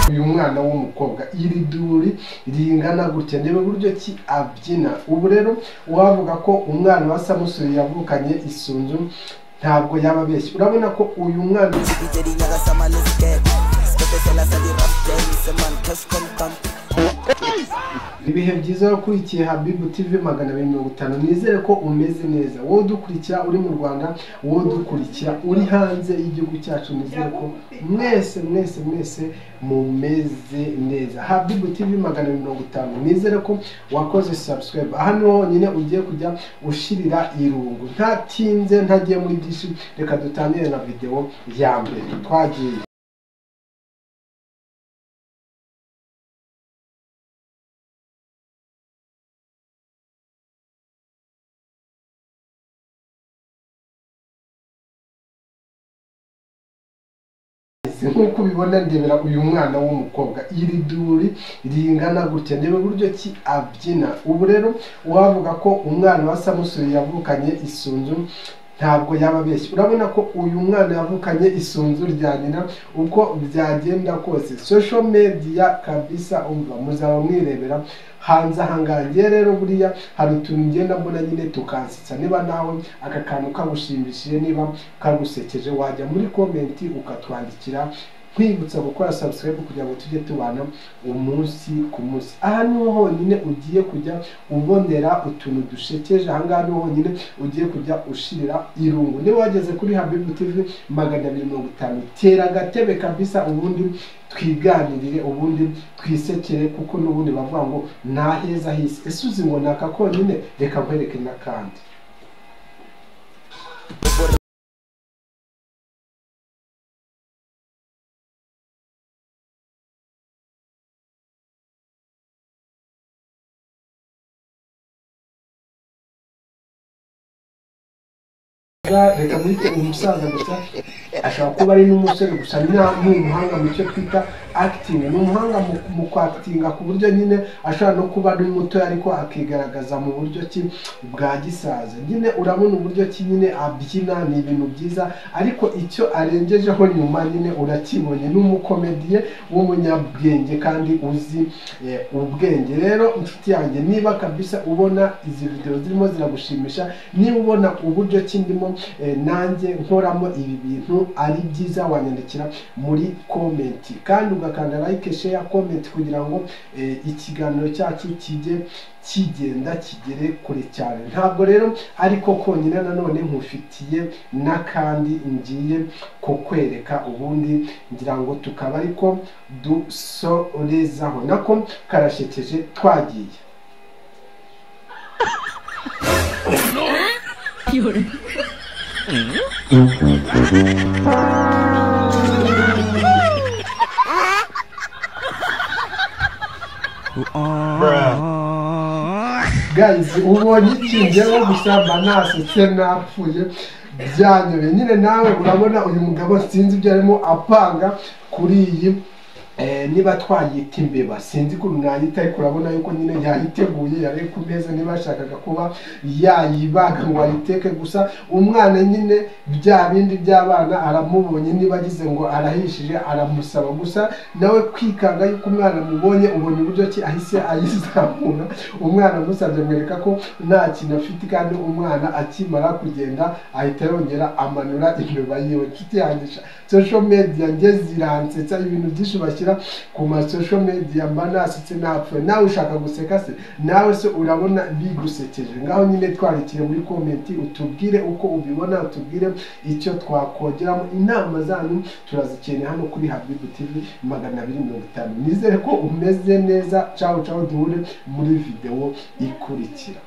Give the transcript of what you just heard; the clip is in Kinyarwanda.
Uyu mwana w'umukobwa iri duri ringana gutya, ndebe buryo ki abyina. Ubu rero uwavuga ko umwana wa Samusuri yavukanye isunzu ntabwo yaba abeshye. Urabona ko uyu mwana ibihe byiza wakurikiye Habibu TV 250, nizere ko umeze neza. Wowe udukurikira uri mu Rwanda, wowe udukurikira uri hanze y'igihugu cyacu, nizere ko mwese mwese mwese mumeze neza. Habibu TV 250, nizere ko wakoze subscribe. Aha niho honyine ugiye kujya ushirira irungu. Ntatinze, ntagiye muri byinshi, reka dutangire na video ya mbere. Twagiye. Nkuko ubibona ndebera uyu mwana w'umukobwa iri duri ringana gutya, ndebe buryo ki abyina. Ubu rero uwavuga ko umwana wa Samusuri yavukanye isunzu ntabwo yaba abeshye. Urabona ko uyu mwana yavukanye isunzu rya nyina uko byagenda kose. Social media kabisa, umva muzaba mwirebera hanze ahangaha. Rero buriya hari utuntu ngenda mbona nyine tukansetsa. Niba nawe aka kantu kagushimishije, niba kagusekeje, wajya muri comment ukatwandikira. Nkwibutsa gukora subscribe kugira ngo tujye tubana umunsi ku munsi. Aha niho honyine ugiye kujya ubonera utuntu dushekeje, aha ngaha niho honyine ugiye kujya ushirira irungu. Niba wageze kuri Habibu TV 250, tera agatebe kabisa, ubundi twiganirire, ubundi twisekere, kuko n'ubundi bavuga ngo nta heza hisi. Ese uzi ngo naka konyine? Reka nkwereke n'akandi. Reka mwite umusaza gusa, ashobora kuba ari n'umusore gusa, ni umuhanga mu cyo twita acting. Ni umuhanga mu kwactinga, ku buryo nyine ashobora no kuba ari muto ariko akigaragaza mu buryo ki bwa gisaza. Nyine urabona uburyo ki nyine abyina, ni ibintu byiza, ariko icyo arengejeho nyuma nyine urakibonye. Ni umukomediye w'umunyabwenge kandi uzi ubwenge. Rero inshuti yanjye, niba kabisa ubona izi video zirimo ziragushimisha, niba ubona uburyo ki ndimo nanjye nkoramo ibi bintu ari byiza, wanyandikira muri comment kandi ugakanda like, share, comment kugira ngo ikiganiro cyacu kijye kigenda kigere kure cyane. Ntabwo rero ariko konyine, nanone nkufitiye n'akandi ngiye kukwereka, ubundi ngira ngo tukaba ariko dusorezaho, nako karashekeje. Twagiye. Guys, ubonye iki? Njyewe gusa mba nasetse napfuye byanyobeye. Nyine nawe urabona uyu mugabo sinzi ibyo arimo apanga kuri iyi, niba twayita imbeba sinzi ukuntu nayita, ariko urabona yuko nyine yayiteguye, yari ku meza, niba yashakaga kuba yayibaga ngo ayiteke. Gusa umwana nyine bya bindi by'abana aramubonye, niba agize ngo arahishije aramusaba. Gusa nawe kwikanga yuko umwana amubonye, ubona uburyo ki ahise ayizamura. Umwana amusabye amwereka ko nta kintu afite, kandi umwana akimara kugenda ahita yongera amanura imbeba yiwe. Inshuti yanjye, social media nge ziransetsa, ibintu byinshi bashyira ku ma social media mba nasetse napfuye. Nawe ushaka guseka se? Nawe se urabona bigusekeje? Ngaho nyine twandikire muri comment utubwire uko ubibona, utubwire icyo twakongeramo. Inama zanyu turazikeneye hano kuri Habibu TV 250. Nizere ko umeze neza. Ciao ciao, duhure muri video ikurikira.